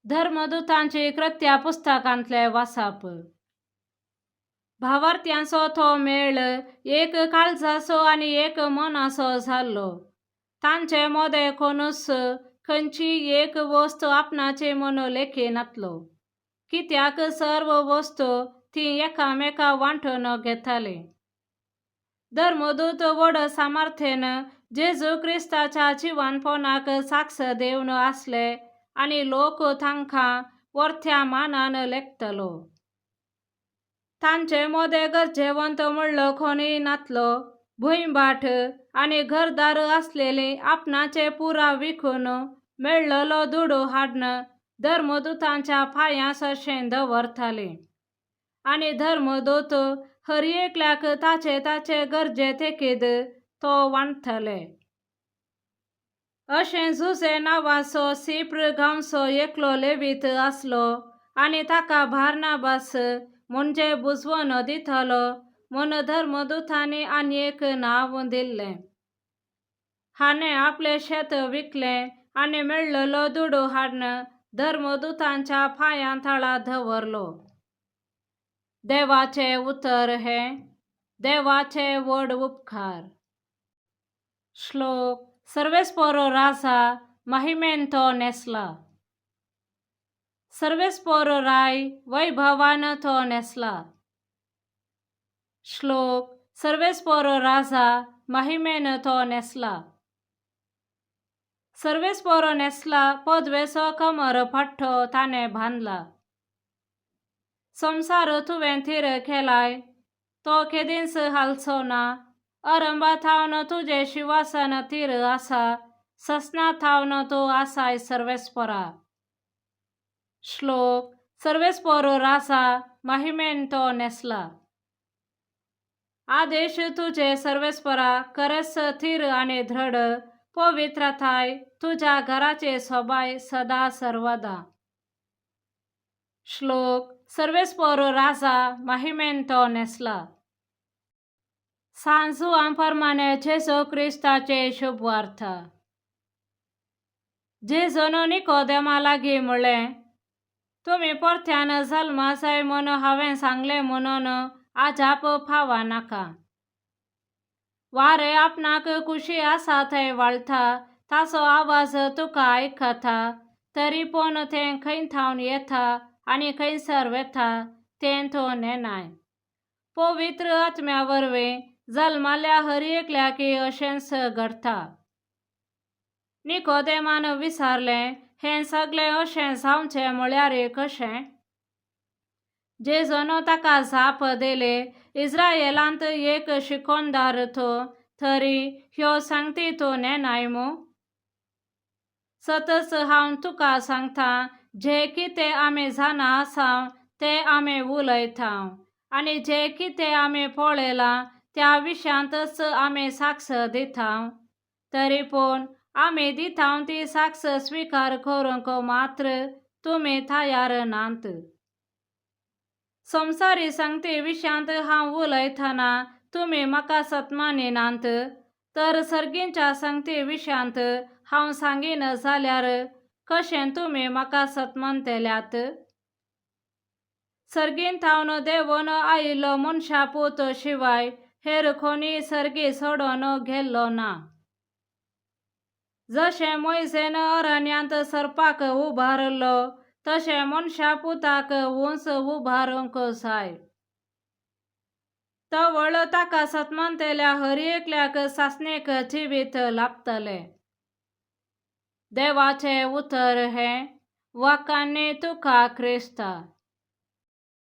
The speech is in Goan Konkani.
धर्मदुतांची कृत्या पुस्तकांतलें वाचप. भावार्थ्यांचो तो मेळ एक काळजाचो आनी एक मनाचो जाल्लो. तांचे मदें कोणूच खंयची एक वस्त आपणाची म्हूण लेखिनातलो, कित्याक सर्व वस्तू ती एकामेका वांटून घेताली. धर्मदूत व्हड सामर्थ्यान जेजू क्रिस्ताच्या जिवानपणाक साक्ष दिवन आसले आनी लोक तांकां वरत्या मानान लेखतलो. तांचे मदें गरजेवंत म्हणलो कोणूय नातलो. भूंयभाट आनी घरदार आसलेली आपणाचे पुराव विकून मेळ्ळलो दुडू हाडून धर्मदुतांच्या पांयां सरशें दवरताली आनी धर्मदूत हर एकल्याक ताचे ताचे गरजे तेकीद तो वांट्टले. अशें जुझे नांवाचो सिप्र गांवचो एकलो लेवीत आसलो आनी ताका बार्नाबास म्हणजे बुजवण दितालो म्हूण धर्मदुतांनी आनी एक नांव दिल्लें. हाणें आपलें शेत विकलें आनी मेळ्ळलो दुडू हाडून धर्मदुतांच्या पांयां तळा दवरलो. देवाचें उतर हें देवाचे व्हड उपकार. श्लोक. सर्वेस्पोरो राजा महिमेन तो न्हेसला. सर्वेस्पोरो राय वैभवान तो न्हेसला. श्लोक. सर्वेस्पोरो राजा महिमेन तो न्हेसला. सर्वेस्पोरो न्हेसला, पदवेचो कमर पट्टो ताणें बांदला. संवसार तुवें थीर केलाय, तो केदींच हालचो ना. अरंबा थावन तुजें शिंवासन थीर आसा, ससना थावन तूं आसाय सर्वेस्पोरा. श्लोक. सर्वेस्पोरो राजा महिमेन तो न्हेसला. आदेश तुजे सर्वेस्परा खरेंच थीर आनी दृढ, पवित्रताय तुज्या घराचे सोबाय सदा सर्वदा. श्लोक. सर्वेस्पोरो राजा महिमेन तो न्हेसला. सांत जुवां प्रमाणे जेजू क्रिस्ताचे शुभवार्ता. जेजून निकोदेमा लागीं म्हणलें, तुमी परत्यान जल्मा जाय म्हूण हांवें सांगलें म्हणून अजाप पावनाका. वारें आपणाक खुशी आसा थंय व्हाळटा, ताचो आवाज तुका आयकता, तरी पूण तें खंय थावन येता आनी खंयसर वता तें तूं नेणाय. पवित्र आत्म्या वरवीं जल्माल्या हर एकल्याक अशेंच घडटा. निकोदेमान विचारलें, हें सगळें अशें जावचें म्हळ्यार कशें? जेजून ताका जाप दिली, इस्रायलांत एक शिकोणदार तूं, तरी ह्यो सांगती तूं नेणाय मू? सतच हांव तुका सांगता, जें कितें आमी जाणा आसा तें आमी उलयता आनी जें कितें आमी पळयलां त्या विशयांतच आमी साक्ष दिता, तरी पूण आमी दिता ती साक्ष स्विकार करूंक मात्र तुमी तयार नात. संवसारी सांगती विशयांत हांव उलयतना तुमी म्हाका सत्मानिनात, तर सर्गींच्या सांगती विशयांत हांव सांगीन जाल्यार कशें तुमी म्हाका सत्मानतल्यात? सर्गीन थावन देंवन आयिल्लो मनशा पूत शिवाय हेर कोणीय सर्गी सोडून गेल्लो ना. जशें मोयजेन अरण्यांत सरपाक उबारलो, तशें मनशा पुताक उंच उबारूंक जाय. तवळ ताका सत्मानतल्या हर एकल्याक सासणेक जिवीत लाभतलें. देवाचें उतर हें. वाखाणनी तुका क्रिस्ता.